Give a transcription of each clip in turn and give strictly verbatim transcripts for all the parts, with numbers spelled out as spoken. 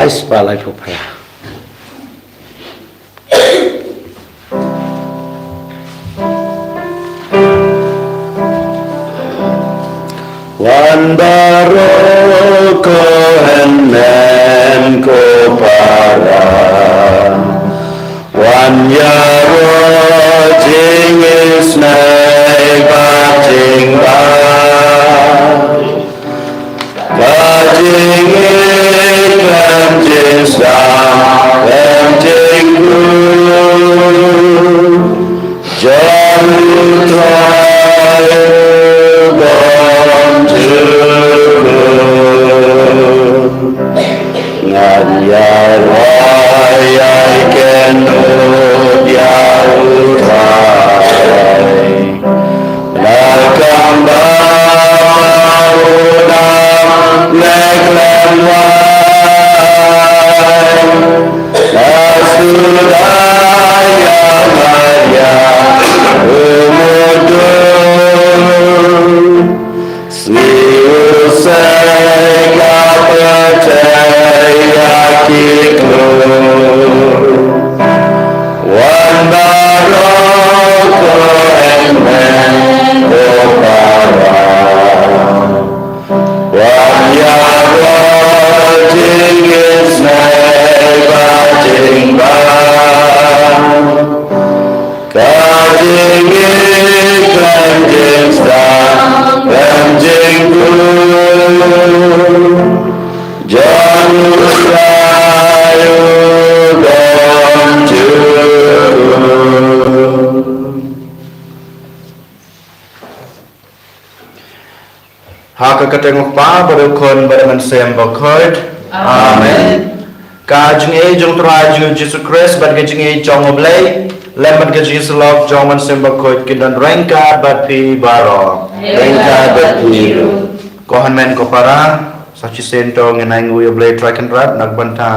Ai spah laiphew phra. Wan baroh ko hynmen ko para, wan ïaroh jingisynei bad jingbha. Ka jingïeit khlem jingsdang khlem jingkhuid jong U Trai bymjukut. Ngan ïa rwai ïa kynnoh ïa U Trai. Na ka bynta u dang leh khlem wai, na suda ïa Maria u mudui. Sngi u sei ka pyrthei ïa ki klur. Wan baroh ko hynmen ko para, wan ïaroh jingisynei bad jingbha. Ka jingïeit khlem jingsdang khlem jingkhuid jong U Trai u bymjukut. Ha ka kyrteng U Kpa bad U Khun bad U Mynsiem Bakhuid. Amen. Ka jingïeit jong U Trai jong ngi U Jisu Khrist bad ka jingïeit jong U Blei lem bad ka jingïasyllok jong U Mynsiem Bakhuid kin don ryngkat bad phi baroh. Ryngkat bad phi ruh. Ko hynmen ko para, sa shisien to ngin ainguh ïa U Blei Trai Kynrad na ka bynta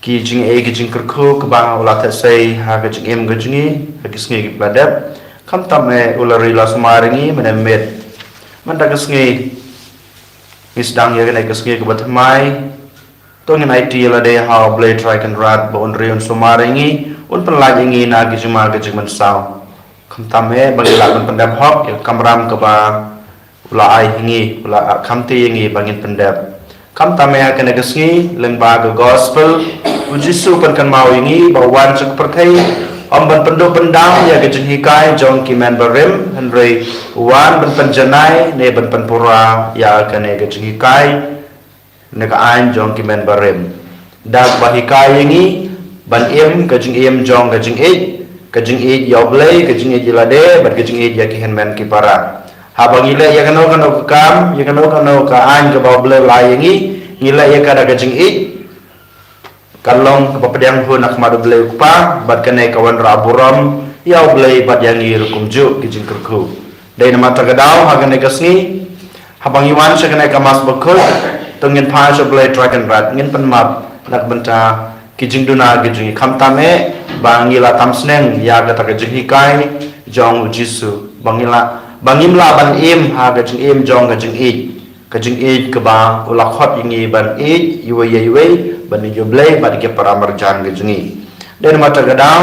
ki jingïeit ki jingkyrkhu kiba u la theh sei ha ka jingim ka jong ngi ha ki sngi kiba la dep. Khamtam eh u la ri la sumar ïa ngi mynne mynmiet. Mynta ka sngi ngi sdang ïa kane ka sngi kaba thymmai. To ngin aiti ïa lade ha U Blei Trai Kynrad ba un ri un sumar ïa ngi, un pynlait ïa ngi na ki jingma ki jingmynsaw. Khamtam eh ba ngin lah ban pyndep hok ïa ka kamram kaba u la ai ha ngi, u la khamti ïa ngi ba ngin pyndep. Khamtam eh ha kane ka sngi lyngba ka gospel, U Jisu u pynkynmaw ïa ngi ba u wan sha ka pyrthei ym ban pynduh pyndam ïa ka jinghikai jong ki men barim, hynrei u wan ban pynjanai ne ban pynpura ïa kane ka jinghikai ne ka aiñ jong ki men barim. Da kaba hikai ïa ngi ban im ka jingim jong ka jingïeit, ka jingïeit ïa U Blei, ka jingïeit ïa lade bad ka jingïeit ïa ki hynmen ki para. Haba ngi leh ïa kano kano ka kam, ïa kano kano ka aiñ kaba U Blei u la ai ïa ngi, ngi leh ïa ka da ka jingïeit, ka long kaba pdiang hun ha khmat U Blei U Kpa bad kane ka wanrah burom ïa U Blei bad ïa ngi ruh kumjuh ki jingkyrkhu. Dei namar kata ka daw ha kane ka sngi, haba ngi wan sha kane ka Mass Bakhuid, to ngin phai sha U Blei Trai Kynrad, ngin pynmap na ka bynta ki jingduna ki jong ngi, khamtam eh ba ngi la tam sneng ïa kata ka jinghikai jong U Jisu, ba ngi la, ba ngim lah ban im ha ka jingim jong ka jingïeit. Ka jingïeit kaba u la khot ïa ngi ban ïeit iwei ïa iwei, ban ïeit ïa U Blei bad ïa ki para marjan ki jong ngi. Dei namar kata ka daw,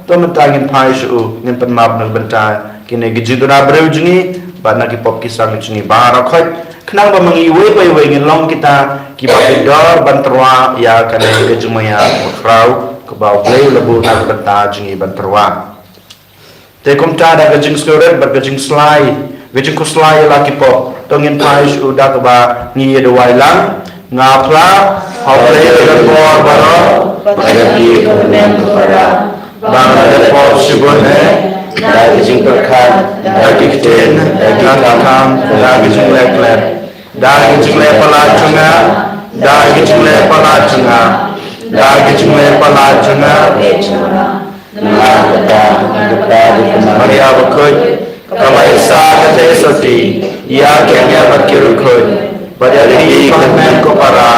to mynta ngin phai sha u, ngin pynmap na ka bynta kine ki jingduna briew jong ngi bad na ki pop ki sam ki jong ngi baroh khoit, khnang ba ma ngi iwei pa iwei ngin long kita kiba pyndonkam ban tyrwa ïa kane ka jingmaïa bakhraw kaba U Blei u la buh na ka bynta jong ngi ban tyrwa. Te kumta da ka jingsngewrit bad ka jingslai, ka jingkhuslai ïa la ki pop, to ngin phai sha u da kaba ngi ïa duwai lang. Nga phla ha U Blei ba donbor baroh, bad ha ki, ko hynmen ko para, ba nga la pop shibun eh, da ki jingpyrkhat, da ki ktien, da ki kam, da ki jingleh klet, da ki jingleh palat jong nga, da ki jingleh palat jong nga, da ki jingleh palat jong nga. Nga kata, nga kata, Maria Bakhuid, kaba ïeit sa ka jingïeit sotti ïa ki hynmen bad ki riewkhuid, bad ïa ki, ko hynmen ko para,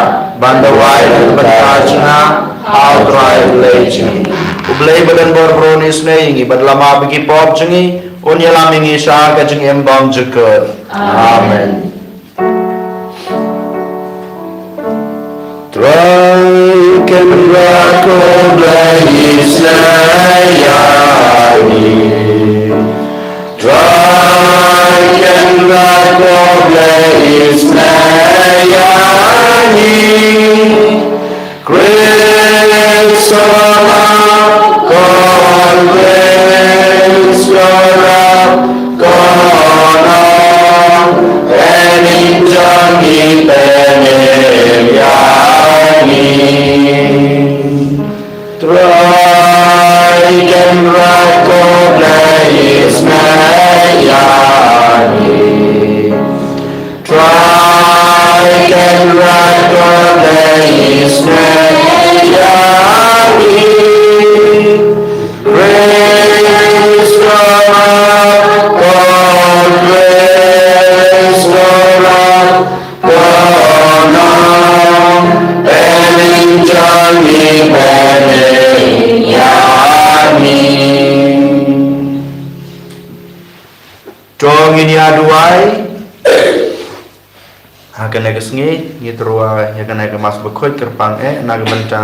ban duwai na ka bynta jong nga ha U Trai U Blei jong ngi. U Blei ba donbor briew un isynei ïa ngi bad lama ba ki pop jong ngi, un ïalam ïa ngi sha ka jingim bymjukut. Amen. Trai Kynrad ko Blei isnei ïa ngi. Trai Kynrad ko Blei isnei ïa ngi. Khrist ko la kon, Khrist ko la kon, ong, pynjah ngi, pynïap ïa ngi. Trai Kynrad ko Blei isnei ïa ngi. Trai Kynrad ko Blei isnei ïa ngi. Khrist ko la kon, Khrist ko la kon, ong, pynjah ngi, pynïap ïa ngi. To ngin ïa duwai. Ha kane ka sngi ngi tyrwa ïa kane ka Mass Bakhuid kyrpang eh na ka bynta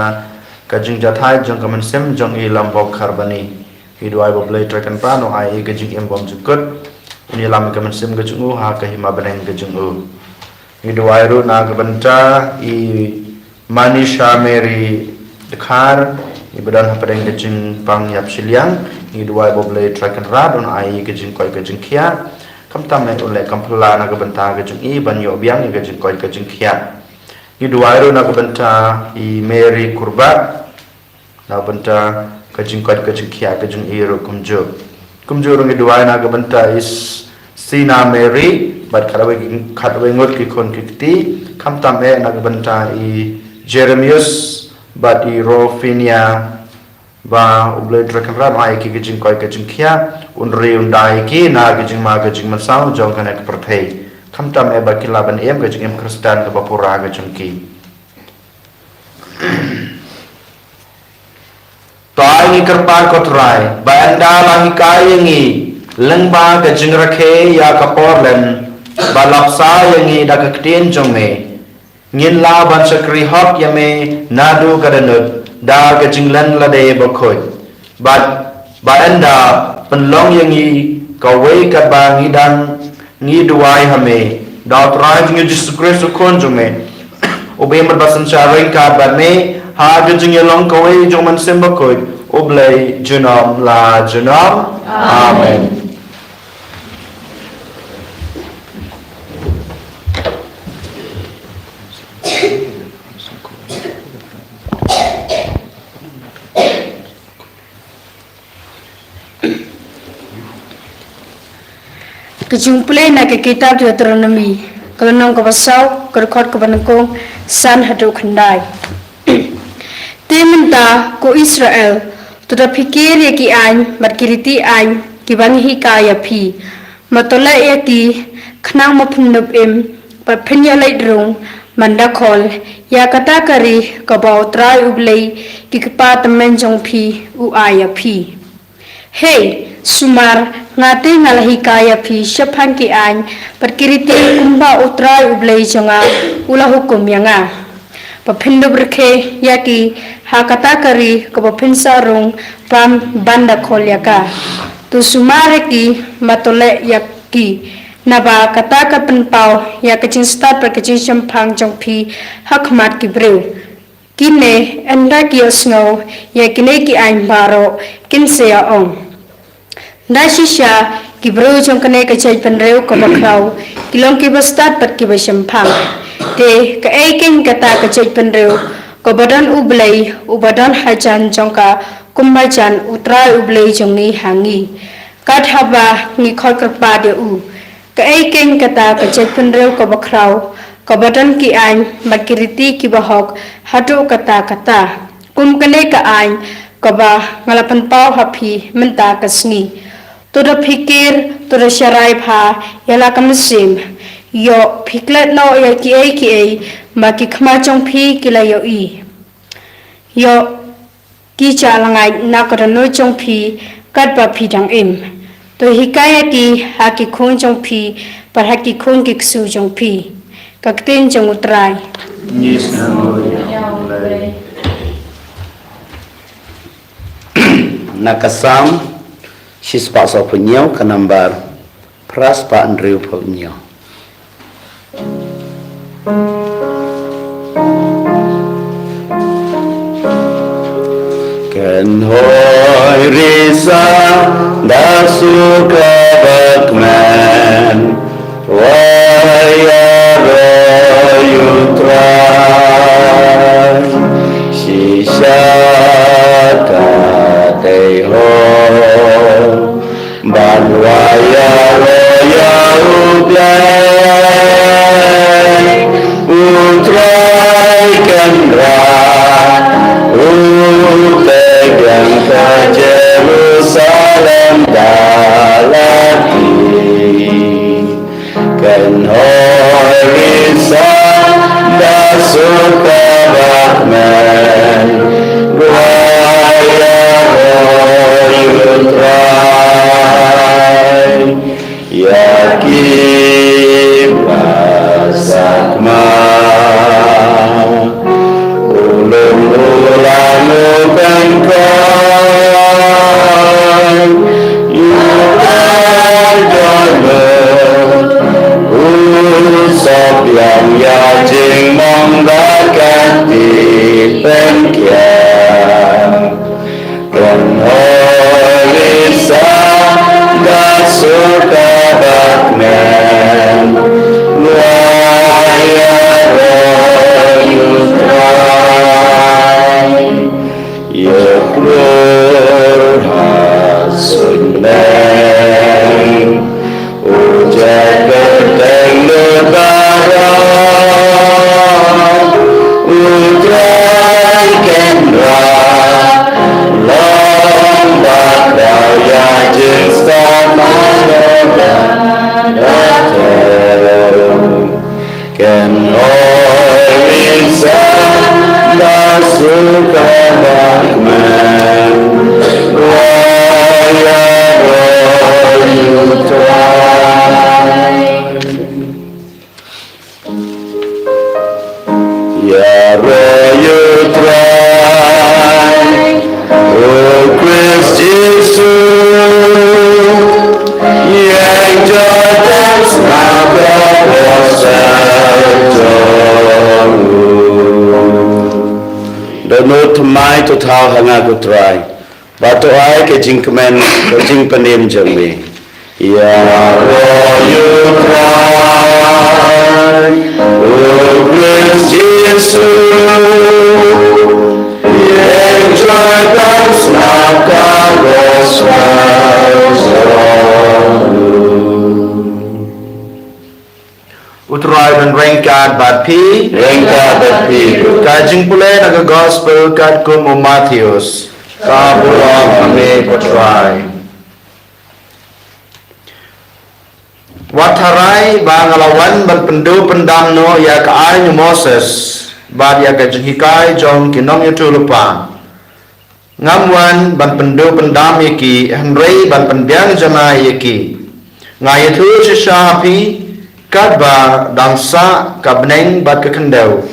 ka jingjahthait jong ka mynsiem jong i Lambok Kharbani. Ngi duwai ba U Blei Trai Kynrad un ai i ka jingim bymjukut, un ïalam ïa ka mynsiem ka jong u ha ka hima bneng ka jong u. Ngi duwai ruh na ka bynta i Manisha Mary Dkhar, i ba don hapdeng ka jingpang ïap shiliang. Ngi duwai ba U Blei Trai Kynrad un ai i ka jingkoit ka jingkhiah, khamtam eh un leh kam phylla na ka bynta ka jong i ban ïoh biang ïa ka jingkoit ka jingkhiah. Ngi duwai ruh na ka bynta i Mary Kurbah, na ka bynta ka jingkoit ka jingkhiah ka jong i ruh kumjuh. Kumjuh ruh ngi duwai na ka bynta i S-, Sina Mary bad khatwei, khatwei ngut ki khun ki kti, khamtam eh na ka bynta i Jeremius bad i Rofinia, ba U Blei Trai Kynrad un ai ïa ki ka jingkoit ka jingkhiah, un ri un da ïa ki na ka jingma ka jingmynsaw jong kane ka pyrthei, khamtam eh ba kin lah ban im ka jingim Khristan kaba pura ka jong ki. To ai ngi kyrpad ko Trai ba ynda la hikai ïa ngi lyngba ka jingrakhe ïa ka por lem, ba la bsa ïa ngi da ka ktien jong me, ngin lah ban shakri hok ïa me naduh ka dohnud da ka jinglen lade bakhuid. Bad ba ynda pynlong ïa ngi kawei katba ngi dang ngi duwai ha me, da U Trai jong ngi Jisu Khrist u Khun jong me, uba im bad ba synshar ryngkat bad me ha ka jingïalong kawei jong U Mynsiem Bakhuid, U Blei junom la junom. Amen. Ka jingpule na ka kitab Deuteronomi, ka lynnong kaba saw, ka dkhot kaba nyngkong san haduh khyndai. Te mynta ko Israel, to da phikir ïa ki aiñ bad ki riti aiñ kiba ngi hikai ïa phi, ma to leh ïa ki, khnang ma phin dup im, bad phin ïoh leit rung ban da khol ïa kata ka ri kaba U Trai U Blei ki kpa tymmen jong phi u ai ïa phi. Hei, sumar, nga te nga la hikai ïa phi shaphang ki aiñ bad ki riti kumba U Trai U Blei jong nga u la hukum ïa nga, ba phin dup rkhie ïa ki ha kata ka ri kaba phin sah rung bam ban da khol ïa ka. To sumar ïa ki, ma to leh ïa ki, naba kata ka pynpaw ïa ka jingstad bad ka jingshemphang jong phi ha khmat ki briew. Kine, ynda ki ïohsngew ïa kine ki aiñ baroh, kin sa ïa ong, da shisha ki briew jong kane ka jaitbynriew kaba khraw ki long kiba stad bad kiba shemphang. Te kaei keiñ kata ka jaitbynriew kaba don U Blei uba don hajan jong ka, kum hajan U Trai U Blei jong ngi ha ngi, kat haba ngi khot kyrpad ïa u? Kaei keiñ kata ka jaitbynriew kaba khraw, kaba don ki aiñ bad ki riti kiba hok haduh katta katta, kum kane ka aiñ kaba nga la pynpaw ha phi mynta ka sngi? To da phikir, to da sharai bha ïa la ka mynsiem. Ïoh phi klet noh ïa kiei kiei ba ki khmat jong phi ki la ïohi. Ïoh ki jah lyngngai na ka dohnud jong phi katba phi dang im. To hikai ïa ki ha ki khun jong phi bad ha ki khun ki ksu jong phi. Ka ktien jong U Trai. Ngi sngewbha ïa U Blei. Na ka Salm shispah sawphew hynñiew, ka nambar phraspah hynriewphew hynñiew. Kynhoi risa da suka bakmen, wa ïaroh ïa U Trai. Shisha katei ho ban wa ïaroh ïa U Blei. U Trai Kynrad u pdiang ka Jerusalem da lade. Kynhoi risa da suka bakmen, wa ïaroh ïa U Trai. Ïa ki ba sakma, u lum u lang u pynkhuid, ïa ka dohnud u sop ïa ka jingmong bad ka tih pynkhiah. Kynhoi risa da suka bakmen, wa ïaroh ïa U Trai. Ïa klur ha suiñ bneng, u jaid kyrteng lut baroh. U Trai Kynrad long ba khraw ïa jingstad man la da da. Kynhoi risa da suka bakmen, wa ïaroh ïa U Trai. Ïaroh ïa U Trai, U Khrist Jisu, ïeng jooh tang sngap ka gospel jong u. Dohnud thymmai to thaw ha nga ko Trai, bad to ai ka jingkmen ka jingpynim jong me. Ïaroh ïa U Trai, U Khrist Jisu, ïeng jooh tang sngap ka gospel jong u. U Trai un ryngkat bad phi. Ryngkat bad phi. Ka jingpule na ka gospel katkum u Mathaios. Ka burom ha me ko Trai. Wat tharai ba nga la wan ban pynduh pyndam noh ïa ka aiñ u Moses bad ïa ka jinghikai jong ki nongïathuhlypa. Ngam wan ban pynduh pyndam ïa ki, hynrei ban pynbiang janai ïa ki. Nga ïathuh shisha ha phi, katba dang sah ka bneng bad ka khyndew,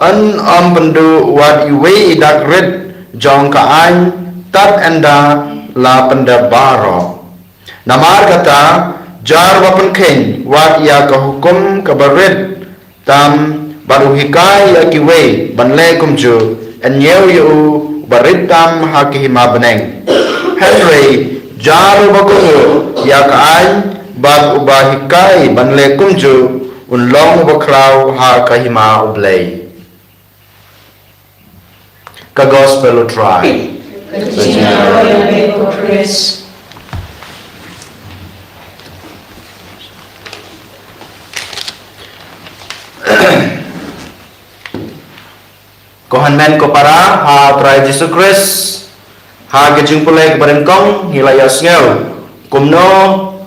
yn ym pynduh wat iwei i dak rit jong ka aiñ tad ynda la pyndep baroh. Namar kata, jar ba pynkheiñ wat ïa ka hukum kaba rit tam bad u hikai ïa kiwei ban leh kumjuh, yn ñiew ïa u ba rit tam ha ka hima bneng. Hynrei jar uba kohnguh ïa ka aiñ bad uba hikai ban leh kumjuh, un long uba khraw ha ka hima U Blei. Ka gospel U Trai. Ka jingïaroh ïa me ko Khrist. Ko hynmen ko para ha U Trai Jisu Khrist, ha ka jingpule kaba nyngkong ngi la ïohsngew kumno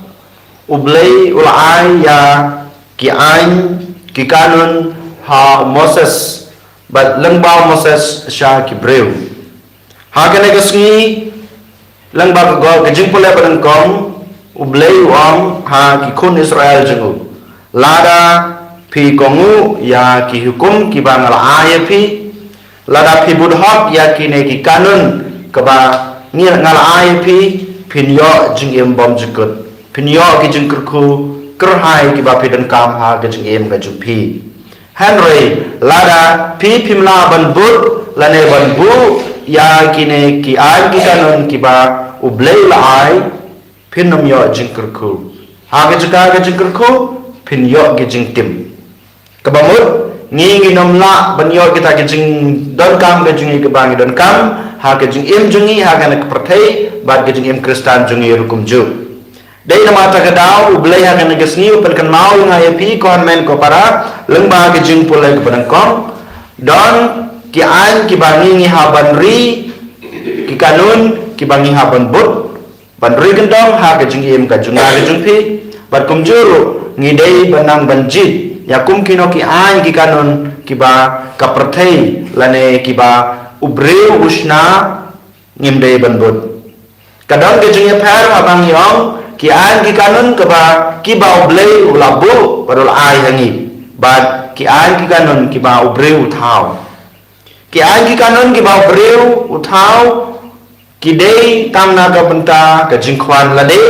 U Blei u la ai ïa ki aiñ ki kanun ha u Moses, bad lyngba u Moses sha ki briew. Ha kane ka sngi, lyngba ka go-, ka jingpule ba nyngkong, U Blei u ong ha ki khun Israel jong u, lada Phi kohnguh ïa ki hukum kiba nga la ai ïa phi. Lada phi bud hok ïa kine ki kanun kiba ngi, nga la ai ïa phi, phin ïoh jingim bymjukut. Phin ïoh ki jingkyrkhu kyrhai kiba phi donkam ha ka jingim ka jong phi. Hynrei lada phi phim lah ban bud lane ban buh ïa kine ki aiñ ki kanun kiba U Blei u la ai, phin ym ïoh jingkyrkhu. Ha ka jaka ka jingkyrkhu, phin ïoh ki jingtim. Kaba mut, ngi ngin ym lah ban ïoh kita ki jingdonkam ka jong ngi kiba ngi donkam ha ka jingim jong ngi ha kane ka pyrthei bad ka jingim Khristan jong ngi ruh kumjuh. Dei namar kata ka daw U Blei ha kane ka sngi u pynkynmaw ïa nga ïa phi, ko hynmen ko para, lyngba ka jingpule kaba nyngkong. Don ki aiñ kiba ngi, ngi hap ban ri, ki kanun kiba ngi hap ban bud, ban ri kyndong ha ka jingim ka jong nga ka jong phi. Bad kumjuh ruh ngi dei ban nang ban jied ïa kum kino ki aiñ ki kanun kiba ka pyrthei lane kiba u briew u shna, ngim dei ban bud. Ka don ka jingïapher haba ngi ong ki aiñ ki kanun kiba, kiba U Blei u la buh bad u la ai ha ngi, bad ki aiñ ki kanun kiba u briew u thaw. Ki aiñ ki kanun kiba u briew u thaw, ki dei tang na ka bynta ka jingkhwan lade,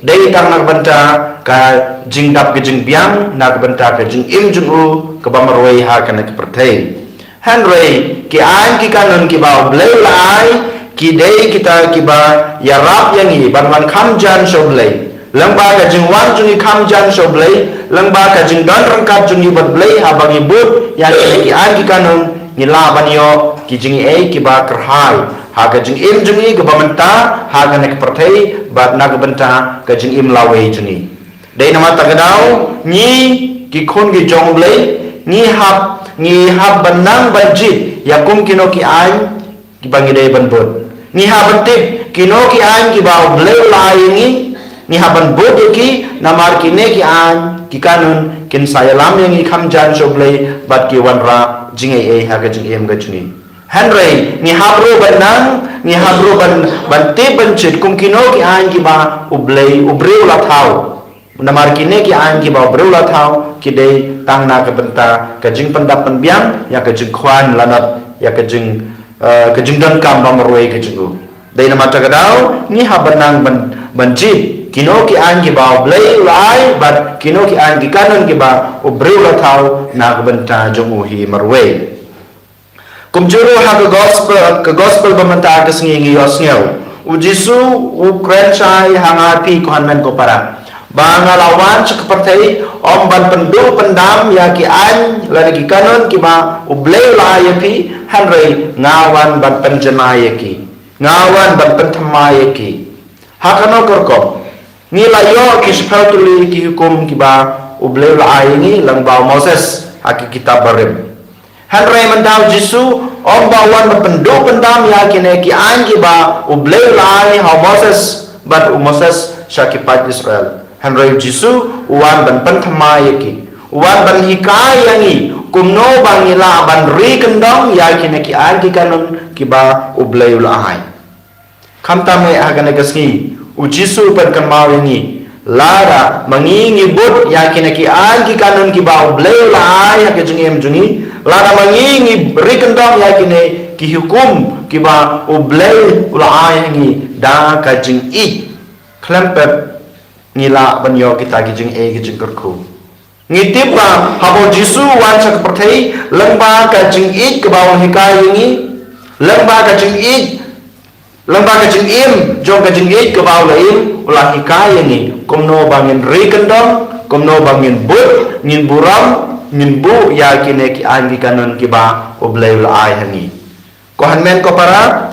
dei tang na ka bynta ka jingdap ka jingbiang, na ka bynta ka jingim jong u kaba marwei ha kane ka pyrthei. Hynrei ki aiñ ki kanun kiba U Blei u la ai, ki dei kita kiba ïarap ïa ngi ban wan kham jan sha U Blei. Lyngba ka jingwan jong ngi kham jan sha U Blei, lyngba ka jingdon ryngkat jong ngi bad U Blei, haba ngi bud ïa kine ki aiñ ki kanun, ngi lah ban ïoh ki jingaiei kiba kyrhai ha ka jingim jong ngi kaba mynta ha kane ka pyrthei bad na ka bynta ka jingim lawei jong ngi. Dei namar kata ka daw, ngi ki khun ki jong U Blei, ngi hap, ngi hap ban nang ban jied ïa kum kino ki aiñ kiba ngi dei ban bud. Ngi hap ban tip kino ki aiñ kiba U Blei u la ai ïa ngi, ngi hap ban bud ïa ki, namar kine ki aiñ ki kanun kin sa ïalam ïa ngi kham jan sha U Blei bad ki wanrah jingaiei ha ka jingim ka jong ngi. Hynrei ngi hap ruh ban nang, ngi hap ruh ban, ban tip ban jied kum kino ki aiñ kiba U Blei u briew u la thaw. Namar kine ki aiñ kiba u briew u la thaw, ki dei tang na ka bynta ka jingpyndap pynbiang ïa ka jingkhwan lanot ïa ka jing, eh, ka jingdonkam ba marwei ka jong u. Dei namar kata ka daw, ngi hap ban nang ban, ban jied kino ki aiñ kiba U Blei u la ai bad kino ki aiñ ki kanun kiba u briew u la thaw na ka bynta jong u hi marwei. Kumjuh ruh ha ka gospel, ka gospel ba mynta ka sngi ngi ïohsngew, U Jisu u kren shai ha nga phi, ko hynmen ko para, ba nga la wan sha ka pyrthei ym ban pynduh pyndam ïa ki aiñ lane ki kanun kiba U Blei u la ai ïa phi, hynrei nga wan ban pynjanai ïa ki. Nga wan ban pynthymmai ïa ki. Ha kano ka rukom? Ngi la ïoh ki shiphew tylli ki hukum kiba U Blei u la ai ïa ngi lyngba u Moses ha ki kitab barim. Hynrei mynta U Jisu ym ba u wan ban pynduh pyndam ïa kine ki aiñ kiba U Blei u la ai ha u Moses bad u Moses sha ki paid Israel. Hynrei U Jisu u wan ban pynthymmai ïa ki. U wan ban hikai ïa ngi kumno ba ngi lah ban ri kyndong ïa kine ki aiñ ki kanun kiba U Blei u la ai. Khamtam eh ha kane ka sngi, U Jisu u pynkynmaw ïa ngi, lada ma ngi ngi bud ïa kine ki aiñ ki kanun kiba U Blei u la ai ha ka jingim jong ngi, lada ma ngi ngi ri kyndong ïa kine ki hukum kiba U Blei u la ai ha ngi da ka jingïeit, khlem pep ngi lah ban ïoh kita ki jingaiei ki jingkyrkhu. Ngi tip ba haba U Jisu u wan sha ka pyrthei, lyngba ka jingïeit kaba u la hikai ïa ngi, lyngba ka jingïeit, lyngba ka jingim jong ka jingïeit kaba u la im, u la hikai ïa ngi kumno ba ngin ri kyndong, kumno ba ngin bud, ngin burom, ngin buh ïa kine ki aiñ ki kanun kiba U Blei u la ai ha ngi. Ko hynmen ko para,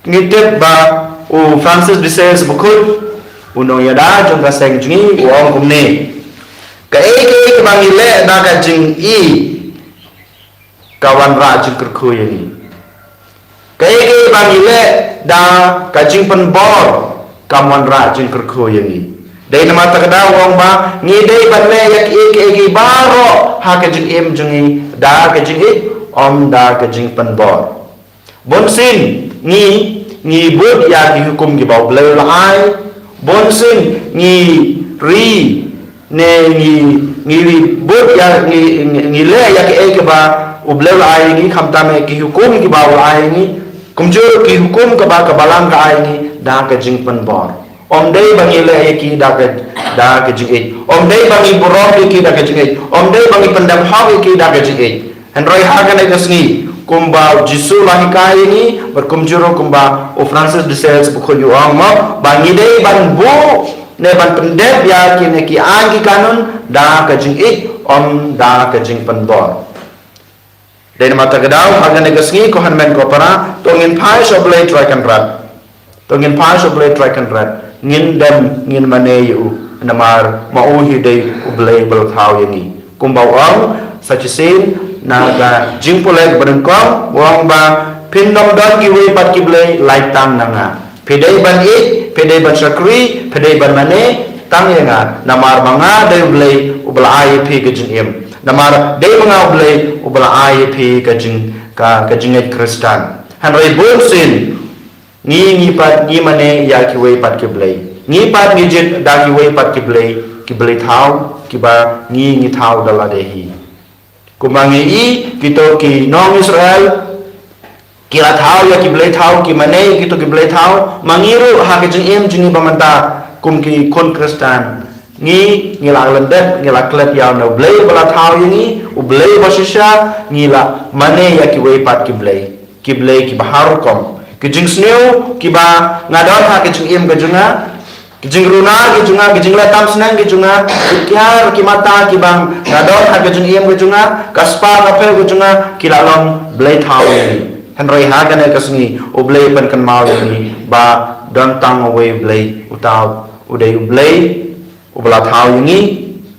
ngi tip ba u Francis de Sales bakhuid, u nongïada jong ka seng jong ngi, u ong kumne: Kaei kaei kaba ngi leh da ka jingïeit ka wanrah jingkyrkhu ïa ngi. Kaei kaei ba ngi leh da ka jingpynbor kam wanrah jingkyrkhu ïa ngi. Dei namar kata ka daw u ong ba ngi dei ban leh ïa kiei kiei baroh ha ka jingim jong ngi da ka jingïeit, ym da ka jingpynbor. Bunsien ngi, ngi bud ïa ki hukum kiba U Blei u la ai. Bunsien ngi ri ne ngi ngi bud ïa, ngi, ngi, ngi leh ïa kaei kaba U Blei u la ai ïa ngi, khamtam eh ki hukum kiba u la ai ïa ngi, kumjuh ki hukum kaba ka Balang ka ai ïa ngi da ka jingpynbor. Ym dei ba ngi leh ïa ki da ka, da ka jingïeit. Ym dei ba ngi burom ïa ki da ka jingïeit. Ym dei ba ngi pyndep hok ïa ki da ka jingïeit. Hynrei ha kane ka sngi, kumba U Jisu u la hikai ïa ngi, bad kumjuh ruh kumba u Francis de Sales Bakhuid u ong mo, ba ngi dei ban buh ne ban pyndep ïa kine ki aiñ ki kanun da ka jingïeit, ym da ka jingpynbor. Dei namar kata ka daw, ha kane ka sngi, ko hynmen ko para, to ngin phai sha U Blei Trai Kynrad. To ngin phai sha U Blei Trai Kynrad. Ngin dem, ngin mane ïa u. Namar ma u hi dei U Blei ba la thaw ïa ngi. Kumba u ong, sa shisien, na ka Jingpule ba nyngkong, u ong ba, phin ym don kiwei pat ki blei, lait tang na nga. Phi dei ban ïeit, phi dei ban shakri, phi dei ban mane, tang ïa nga. Namar ma nga dei U Blei, uba la ai ïa phi ka jingim. Namar dei ma nga U Blei, uba la ai ïa phi ka jing, ka, ka jingngeit Khristan. Hynrei bunsien, ngi, ngi pat, ngi mane ïa kiwei pat ki blei. Ngi pat ngi jied da kiwei pat ki blei, ki blei thaw, kiba ngi, ngi thaw da lade hi. Kumba ngi i, kito ki nong Israel, ki la thaw ïa ki blei thaw, ki mane ïa kito ki blei thaw, ma ngi ruh ha ka jingim jong ngi ba mynta, kum ki khun Khristan. Ngi, ngi la lyndet, ngi la klet ïa une U Blei ba la thaw ïa ngi, U Blei ba shisha, ngi la mane ïa kiwei pat ki blei. Ki blei kiba har rukom. Ki jingsniew, kiba nga don ha ka jingim ka jong nga, ki jingruna ka jong nga, ki jingleh tam snem ka jong nga, ki kiar, ki mata, kiba nga don ha ka jingim ka jong nga, ka spah ka phew ka jong nga, ki la long blei thaw ïa ngi. Hynrei ha kane ka sngi, U Blei u pynkynmaw ïa ngi, ba don tang uwei U Blei, uta u dei U Blei, uba la thaw ïa ngi,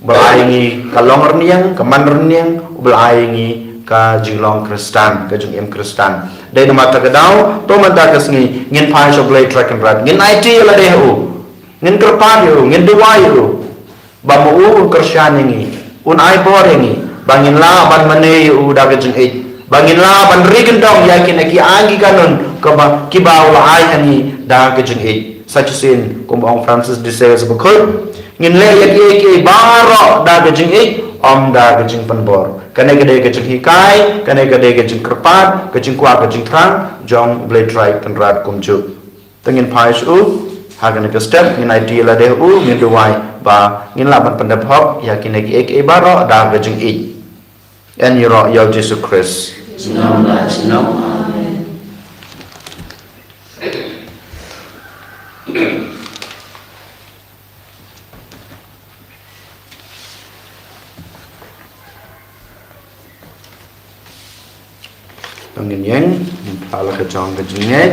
uba la ai ïa ngi ka long rynïeng, ka man rynïeng, uba la ai ïa ngi ka jinglong Khristan, ka jingim Khristan. Dei namar kata ka daw, to mynta ka sngi, ngin phai sha U Blei Trai Kynrad, ngin aiti ïa lade ha u, ngin kyrpad ïa u, ngin duwai ïa u, ba ma u un kyrshan ïa ngi, un ai bor ïa ngi, ba ngin lah ban mane ïa u da ka jingïeit, ba ngin lah ban ri kyndong ïa kine ki aiñ ki kanun, kaba, kiba u la ai ha ngi da ka jingïeit. Sa shisien, kumba ong Francis de Sales Bakhuid, ngin leh ïa kiei kiei baroh da ka jingïeit, ym da ka jingpynbor. Kane ka dei ka jinghikai, kane ka dei ka jingkyrpad, ka jingkwah, ka jingthrang jong U Blei Trai Kynrad kumjuh. Te ngin phai sha u, ha kane ka step, ngin aiti ïa lade ha u, ngin duwai, ba ngin lah ban pyndep hok ïa kine kiei kiei baroh da ka jingïeit. Yn ïaroh ïa U Jisu Khrist. Junom la junom. Amen. Ngin ïeng, ngin phah la ka jong ka jingngeit.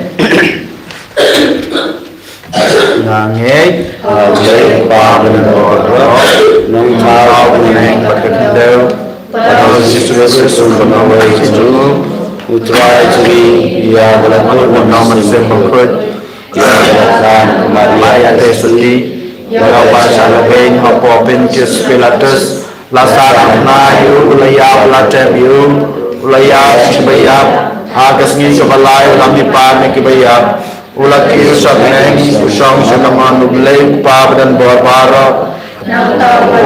Nga ngeit ha U Blei Kpa ba don baroh, Nongthaw bapher bad ka khyndew, bad ha U Jisu Khrist uba la wan na ka jong U Blei, U Trai jong ngi, ïa ba la kut na u Mynsiem Bakhuid, ïa ba la kha na ka Maria Theisotti, ïa ba la shah labeiñ hapoh Pontius Pilatus, la sahnarphna ïa u, u la ïap, u la tep ïa u, u la ïap sha kiba ïap, ha ka sngi kaba lai u la mihpat na kiba ïap, u la kiew sha bneng, u shong sha kamon U Blei U Kpa ba don bor baroh. U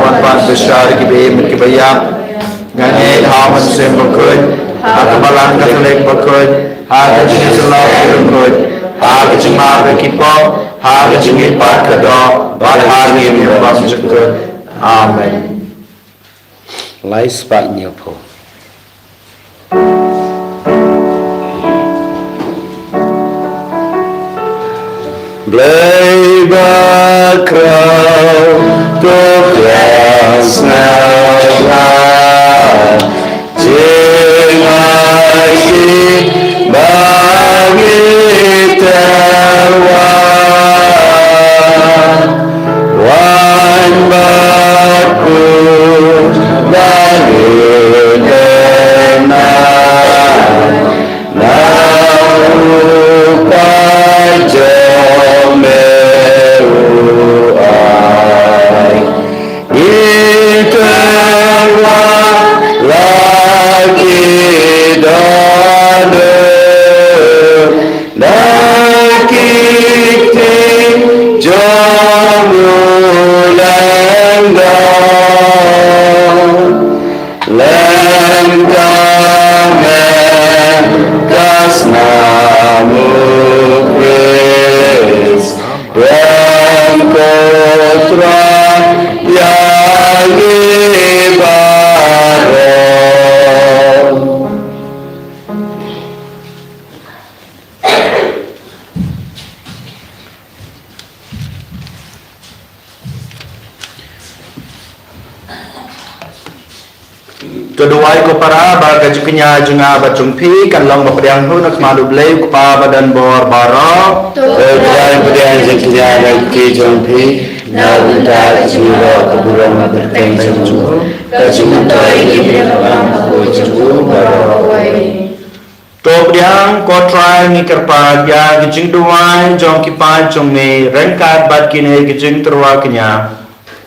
wan pat bishar ïa kiba im bad kiba ïap. Nga ngeit ha U Mynsiem Bakhuid, ha ka Balang Katholik bakhuid, ha ka jingïasyllok bakhuid, ha ka jingmap ïa ki pop, ha ka jingmihpat ka doh, bad ha ka jingim bymjukut. Amen. Lai spah hynñiewphew. Blei bakhraw, to khraw sngewbha, jingai ki ba ngi tyrwa. Wan bad u ba ngi dei na, na u Kpa jong me u ai. Ngi tyrwa Khrist, Ram ko Trai, ïa ngi baroh. To duwai ko para ba ka jingkñia jong nga bad jong phi kan long ba pdiang hun ha khmat U Blei U Kpa ba don bor baroh. To duwai pdiang jingkñia na ki jong phi na bynta ka jingïaroh ka burom ba kyrteng jong u, ka jingmyntoi ki jingïaroh ka burom jong u baroh. To pdiang ko Trai ngi kyrpad ïa ki jingduwai jong ki paid jong me ryngkat bad kine ki jingtyrwa kñia.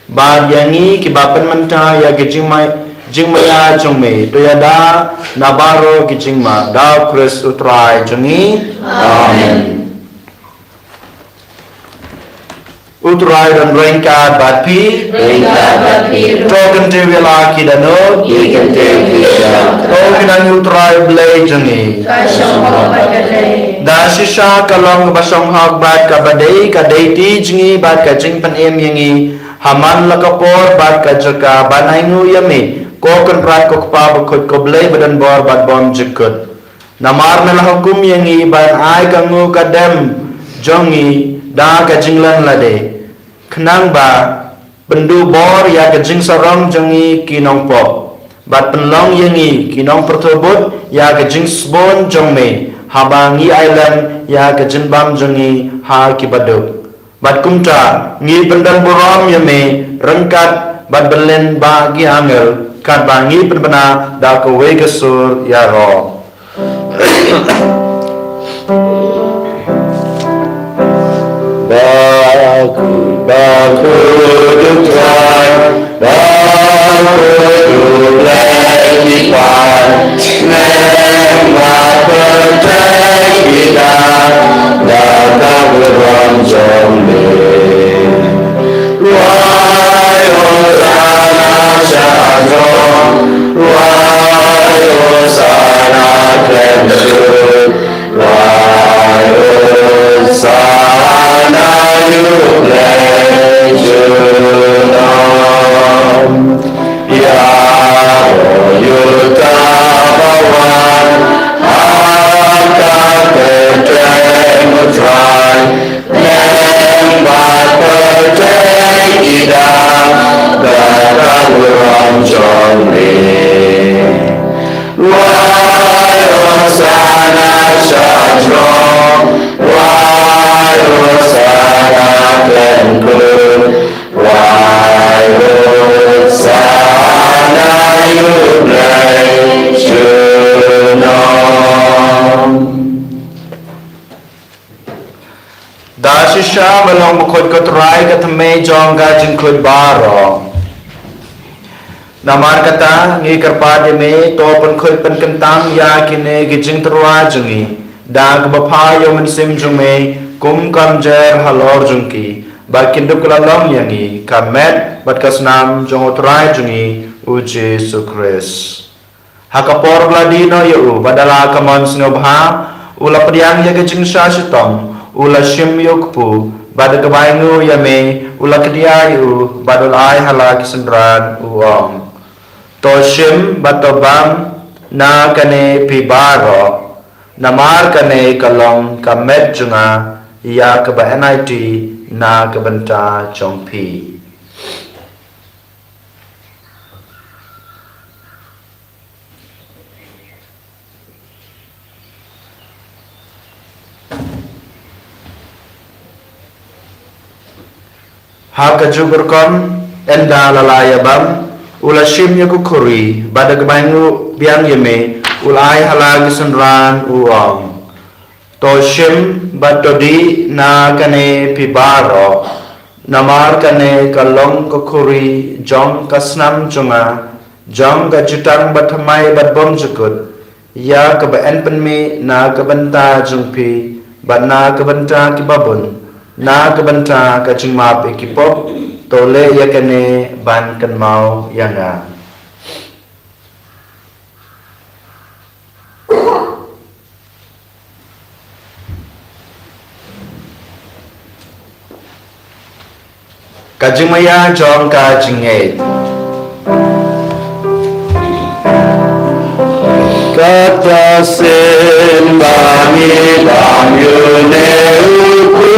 Bad ïa ngi kiba pynmynta ïa ki jingmai jingmaïa jong me to ïada na baroh ki jingma da U Khrist U Trai jong ngi. Amen. U Trai don ryngkat bad phi. Ryngkat bad phi ruh. To kyntiew ïa la ki dohnud. Ngi kyntiew ïa la. To kynang ïa U Trai U Blei jong ngi. Ka shong hok bad ka dei. Da shisha ka long kaba shong hok bad kaba dei, ka dei ti jong ngi bad ka jingpynim ïa ngi. Ha man la ka por bad ka jaka ban ainguh ïa me, ko Kynrad ko Kpa bakhuid ko Blei ba don bor bad bymjukut. Namar me la hukum ïa ngi ban ai ka nguh ka dem jong ngi da ka jinglen lade, khnang ba pynduh bor ïa ka jingsarong jong ngi ki nongpop, bad pynlong ïa ngi ki nongpyrthuh bud ïa ka jingsbun jong me, haba ngi ai lem ïa ka jingbam jong ngi ha ki baduk. Bad kumta ngi pyndonburom ïa me ryngkat bad bynriew bad ki angel, katba ngi pynbna da kawei ka sur ïaroh. Bakhuid, bakhuid U Trai, bakhuid U Blei ki paid, neng ba pyrthei ki da da ka burom jong me. Wai Hosana sha throne, wai Hosana khlem shuh, wai Hosana ïa U Blei junom. Ïa u ïa uta ba wan ha ka kyrteng U Trai, neng ba pyrthei ki da da ka burom jong me. Wai Hosana sha throne, wai Hosana khlem shuh, wai Hosana ïa U Blei junom. Da shisha me long bakhuid ko Trai, ka thymmei jong ka jingkhuid baroh. Namar kata ngi kyrpad ïa me, to pynkhuid pynkyntang ïa kine ki jingtyrwa jong ngi da kaba pha ïa U Mynsiem jong me, kum ka mjer halor jong ki, ba kin dup kylla long ïa ngi ka met bad ka snam jong U Trai jong ngi U Jisu Khrist. Ha ka por ba la die noh ïa u, bad da la ka mon sngewbha u la pdiang ïa ka jingshah shitom, u la shim ïa u kpu, bad da kaba ainguh ïa me u la kdiah ïa u, bad u la ai ha la ki synran, u ong: To shim bad to bam na kane phi baroh, namar kane ka long ka met jong nga, ïa kaba yn aiti na ka bynta jong phi. Ha kajuh ka rukom, ynda la la ïa bam, u la shim ïa ka khuri, bad da kaba ainguh biang ïa me u la ai ha la ki synran, u ong: To shim bad to dih na kane phi baroh, namar kane ka long ka khuri jong ka snam jong nga, jong ka jutang bathymmai bad bymjukut, ïa kaba yn pynmih na ka bynta jong phi bad na ka bynta ki babun, na ka bynta ka jingmap ïa ki pop. To leh ïa kane ban kynmaw ïa nga. Ka jingmaïa jong ka jingngeit. Kata sien ba ngi bam ïa une u kpu,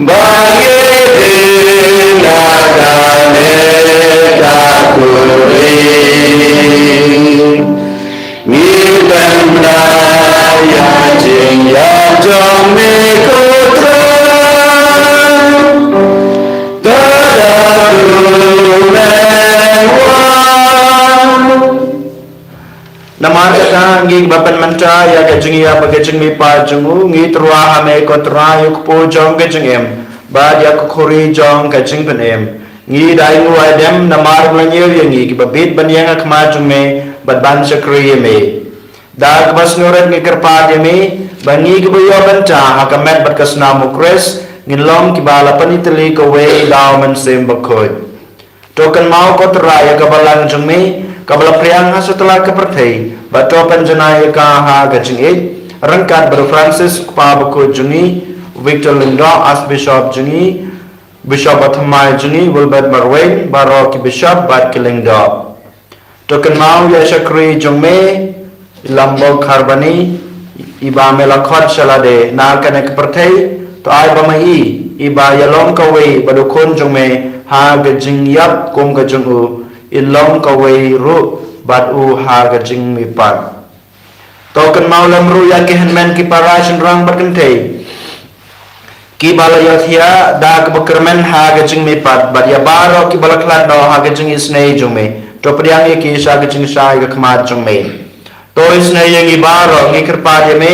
ba ngi dei na kane ka khuri. Ngi bynta ïa jingïap jong me ko Trai, tada tu me wan. Namar kata ngi ba pynmynta ïa ka jingïap bad ka jingmihpat jong u, ngi tyrwa ha me ko Trai u kpu jong ka jingim, bad ïa ka khuri jong ka jingpynim. Ngi da ainguh aidem namar ba la ñiew ïa ngi kiba bit ban ïeng ha khmat jong me bad ban shakri ïa me. Da kaba sngewrit ngi kyrpad ïa me ba ngi kiba ïoh bynta ha ka met bad ka snam u Khrist ngin long kiba la pynitylli kawei da u Mynsiem Bakhuid. To kynmaw ko Trai ïa ka balang jong me kaba la phriang ha satlak ka pyrthei, bad to pynjanai ïa ka ha ka jingïeit, ryngkat bad u Francis u Kpa Bakhuid jong ngi, u Victor Lyngdoh Archbishop jong ngi, Bishop ba thymmai jong ngi, Wilbert Marwein, baroh ki bishop bad ki lyngdoh. To kynmaw ïa i shakri jong me, i Lambok Kharbani, iba me la khot sha lade na kane ka pyrthei, to ai ba ma i, iba ïalong kawei bad u khun jong me ha ka jingïap kum ka jong u, i long kawei ruh bad u ha ka jingmihpat. To kynmaw lem ruh ïa ki hynmen ki para shynrang bad kynthei kiba la ïohthiah da kaba kyrmen ha ka jingmihpat, bad ïa baroh kiba la khlad noh ha ka jingisynei jong me. To pdiang ïa ki sha ka jingshai ka khmat jong me. To isynei ïa ngi baroh, ngi kyrpad ïa me,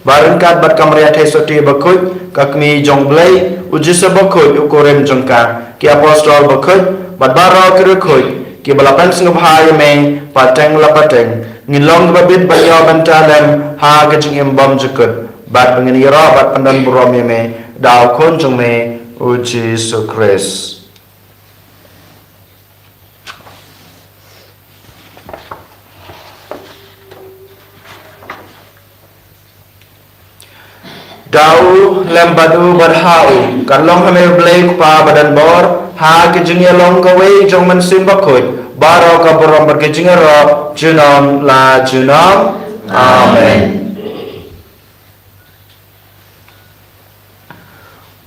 ba ryngkat bad ka Maria Theisotti Bakhuid, ka Kmie jong u Blei, u Jisu Bakhuid u kurim jong ka, ki apostol bakhuid, bad baroh ki riewkhuid kiba la pynsngewbha ïa me pateng la pateng, ngin long kiba bit ban ïoh bynta lem ha ka jingim bymjukut, bad ba ngin ïaroh bad pyndonburom ïa me da u Khun jong me u Jisu Khrist. Da u lem bad u bad ha u, kan long ha me u Blei u Kpa badonbor, ha ka jingïalong kawei jong u Mynsiem Bakhuid, baroh ka burom bad ka jingïaroh junom la junom. Amen.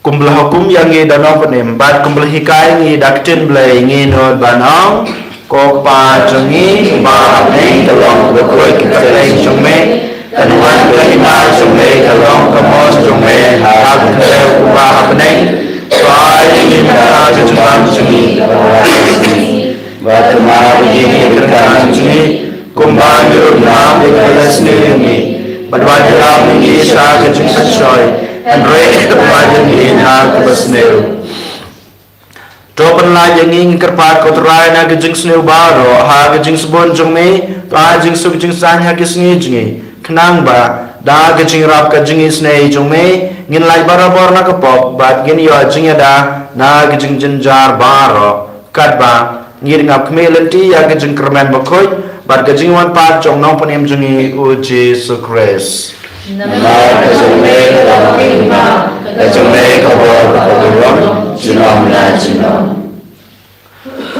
Kumba la hukum ïa ngi da u Nongpynim, bad kumba la hikai ïa ngi da ka ktien Blei, ngi nud ban ong: Ko Kpa jong ngi uba ha bneng, ka long kaba khuid ka kyrteng jong me, kan wan ka hima jong me, ka long ka mon jong me ha ka kyrteng u Kpa ha bneng. To ai ïa ngi mynta ka jingbam jong ngi, bad to map ïa ngi ki kyrdan jong ngi, kumba ngi ruh map ïa ki ba la sniew ïa ngi, bad wat ïalam ïa ngi sha ka jingpynshoi, hynrei to pynlait ïa ngi na kaba sniew. To pynlait ïa ngi, ngi kyrpad ko Trai, na ka jingsniew baroh, ha ka jingsbun jong me, to ai jingsuk jingsaiñ ha ki sngi jong ngi, khnang ba da ka jingïarap ka jingisynei jong me, ngin lait barabor na ka pop, bad ngin ïoh jingïada na ka jingjynjar baroh. Katba ngi ngap khmih lynti ïa ka jingkyrmen bakhuid bad ka jingwan pat jong u Nongpynim jong ngi u Jisu Khrist. Namar ka jong me ka long ka hima, ka jong me ka bor bad ka burom, junom la junom.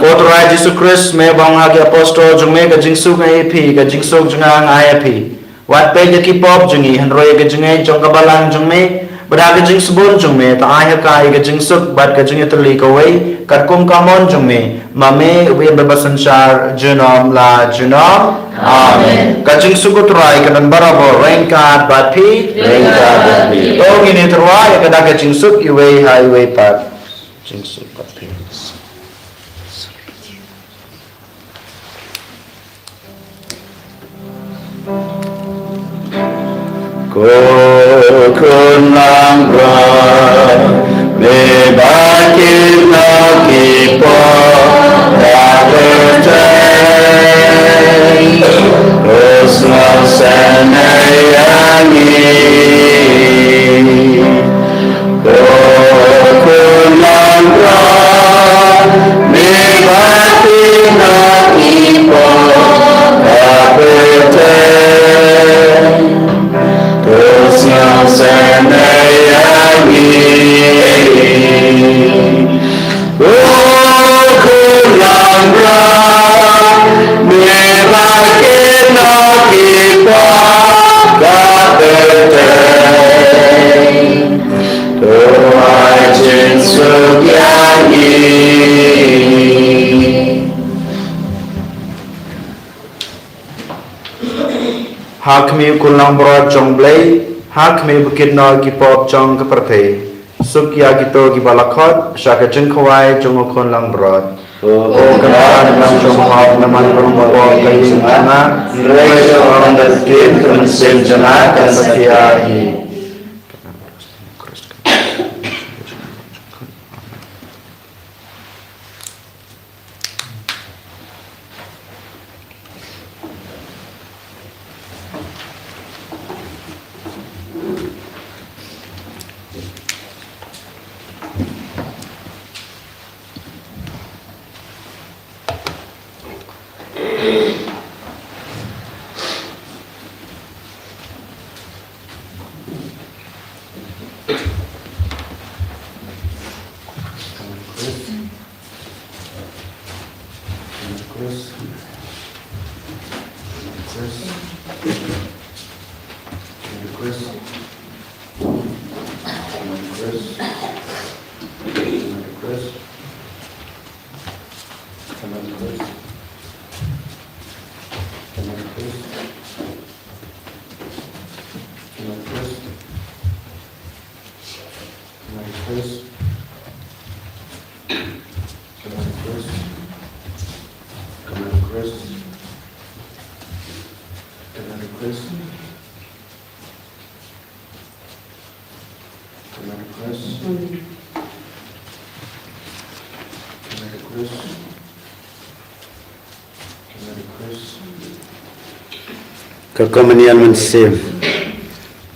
Ko Trai Jisu Khrist, me ba ong ha ki apostol jong me, ka jingsuk nga ai ïa phi, ka jingsuk jong nga nga ai ïa phi. Wat peit ïa ki pop jong ngi, hynrei ïa ka jingngeit jong ka balang jong me, bad da ka jingsbun jong me, to ai ha ka ïa ka jingsuk bad ka jingïatylli kawei, katkum ka mon jong me, ma me uba ïeit bad ba synshar junom la junom. Amen. Ka jingsuk u Trai kan don barabor ryngkat bad phi. Ryngkat bad phi. To ngin ïatyrwa ïa ka da ka jingsuk iwei ha iwei pat. Jingsuk bad phi. Ko Khun Langbrot, me ba kynnoh ki pop da kyrteng, to sngewsynei ïa ngi. Ko Khun Langbrot, me ba kynnoh ki pop da kyrteng, to sngewsynei ïa ngi. Khmih u khun langbrot jong U Blei, ha khmih ba kit noh ki pop jong ka pyrthei. Suk ïa kito kiba la khot sha ka jingkhawai jong u khun langbrot. O Kynrad, na ka bynta jong u pop, na ka bynta jong u pop ka ïing jong nga, hynrei jong ka ktien ka mynsiem jong nga kan satia ïa ngi. Ka Komunion Mynsiem.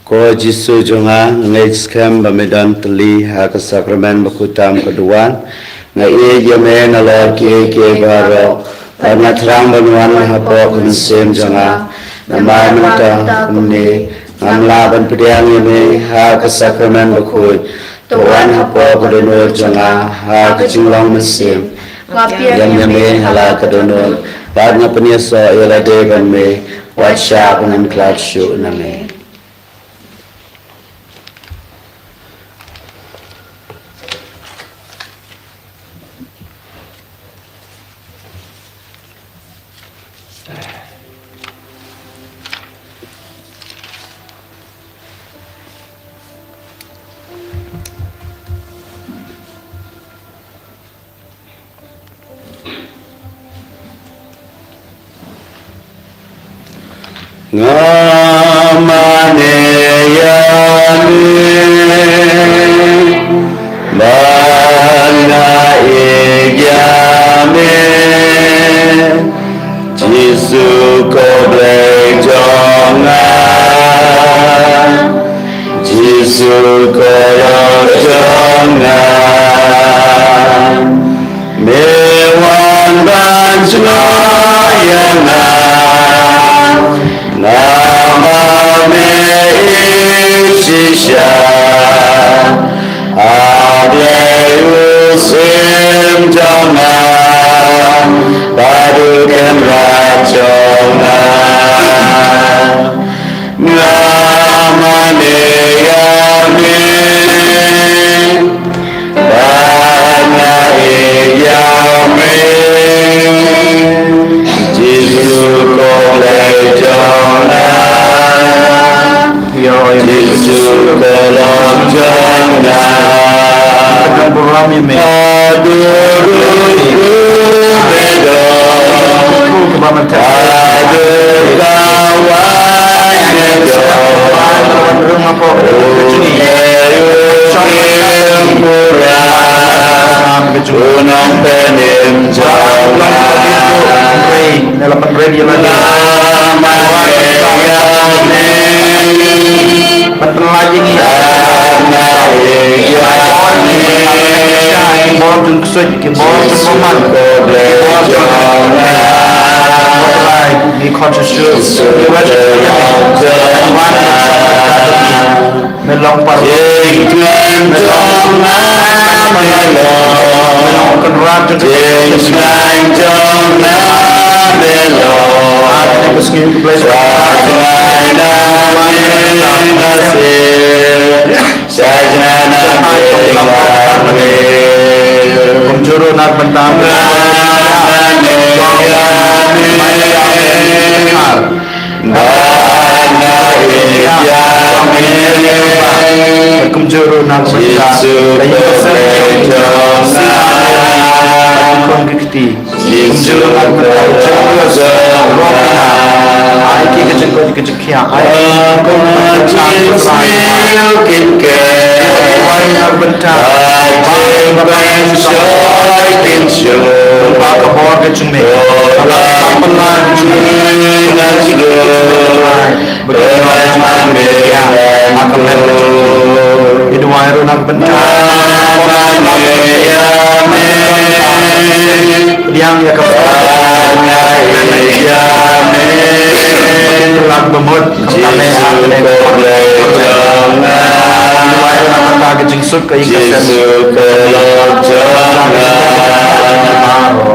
Ko Jisu jong nga, nga ngeit skhem ba me don tylli ha ka sakramen bakhuid tam ka duwan. Nga ïeit ïa me nalor kiei kiei baroh. Bad nga thrang ban wan hapoh ka mynsiem jong nga. Namar mynta kumne ngam lah ban pdiang ïa me ha ka sakramen bakhuid. To wan hapoh ka dohnud jong nga ha ka jinglong mynsiem. Nga pdiang ïa me ha la ka dohnud bad nga pynïasoh ïa lade ban me, wat shah ban ngan khlad shuh na me. Nga mane ïa me, ba nga ïeit ïa me. Jisu ko Blei jong nga, Jisu ko Lord jong nga. Me wan ban jngoh ïa nga, namar me ïeit shisha. A Blei u Syiem jong nga, bad u Kynrad jong nga. Nga mane ïa me, bad nga ïeit ïa me. Jisu ko Blei jong nga, Jisu ko Lord jong nga. Ka burom ïa me. Ka burom ïa me. Ka burom ïa me. Ban pynlait ïa ngi. Ki bor jong ksuid, ki bor jong bymman, ki bor jong, ki bor jong, ki bor jong, ki bor jong, ki bor jong, ki bor jong, me long para, me long, me long Kynrad jong ka, jong nga me long. Ar ne ka sngi ka Blei. Sa jngai na me na sir. Sa jngai na me na sir. Kumjuh ruh na ka bynta me. Ar. Ba nga Juru na bynta ka ïing ka sem jong nga. Khun ki kti. Juru na bynta jong nga. Ai ki ka jingkoit ka jingkhiah. Ai ki ka jingkoit ka jingkhiah. Ai na bynta. Ba ka bor ka jong me. Ba ka bor ka jong me.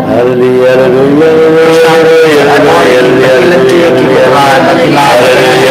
Hallelujah, hallelujah, hallelujah, hallelujah, hallelujah.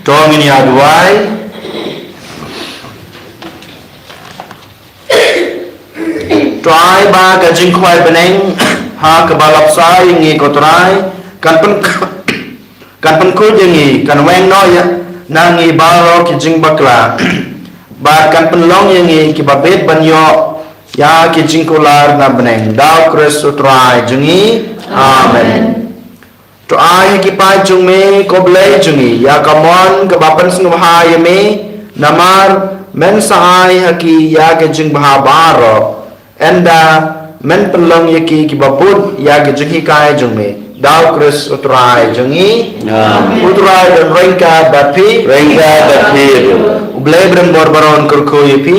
To ngin ïa duwai. To ai ba ka jingkhwai bneng ha kaba la bsa ïa ngi ko Trai, kan pyn kan pynkhuid ïa ngi, kan weng noh ïa na ngi baroh ki jingbakla. Bad kan pynlong ïa ngi kiba bit ban ïoh ïa ki jingkular na bneng. Da u Khrist u Trai jong ngi. Amen. To ai ha ki paid jong me ko Blei jong ngi ïa ka mon kaba pynsngewbha ïa me, namar men sa ai ha ki ïa ka jingbha baroh. Ynda men pynlong ïa ki kiba bud ïa ka jinghikai jong me. Da u Khrist u Trai jong ngi. Amen. U Trai un ryngkat bad phi. Ryngkat bad phi. U Blei ba don bor baroh un kyrkhu ïa phi.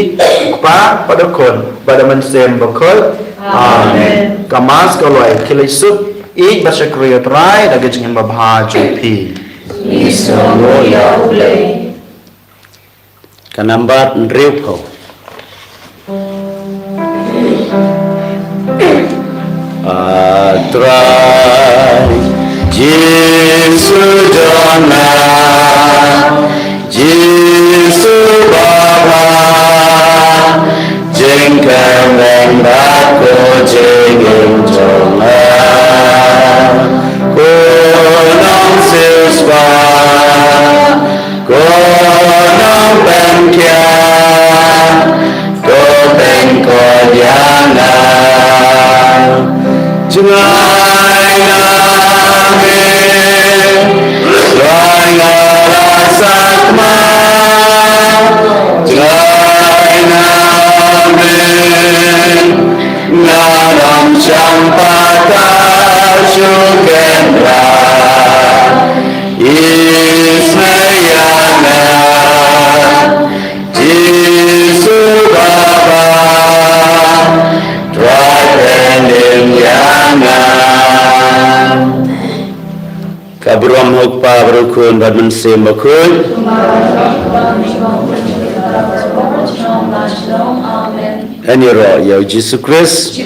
U Kpa bad u Khun bad u Mynsiem Bakhuid. Amen. Ka Mass ka la ïakhun suk. Ïeit bad shakri ïa u Trai da ka jingim babha jong phi. Ngi sngewnguh ïa u Blei. Ka nambat hynriewphew. A Trai Jisu jong nga, Jisu babha, jingkyrmen bad ko jingim jong nga. Ko Nongsiewspah, ko Nongpynkhiah, to pynkhuid ïa nga. Jngai na me, Trai nga la sakma. Jngai na me, nga nym shang patar shu kynrad. Isynei ïa nga, Jisu Baba, Trai pynlong ïa nga. Ka burom ha u Kpa bad u Khun bad Mynsiem Bakhuid. Amen. Ngan ïaroh ïa u Jisu Khrist.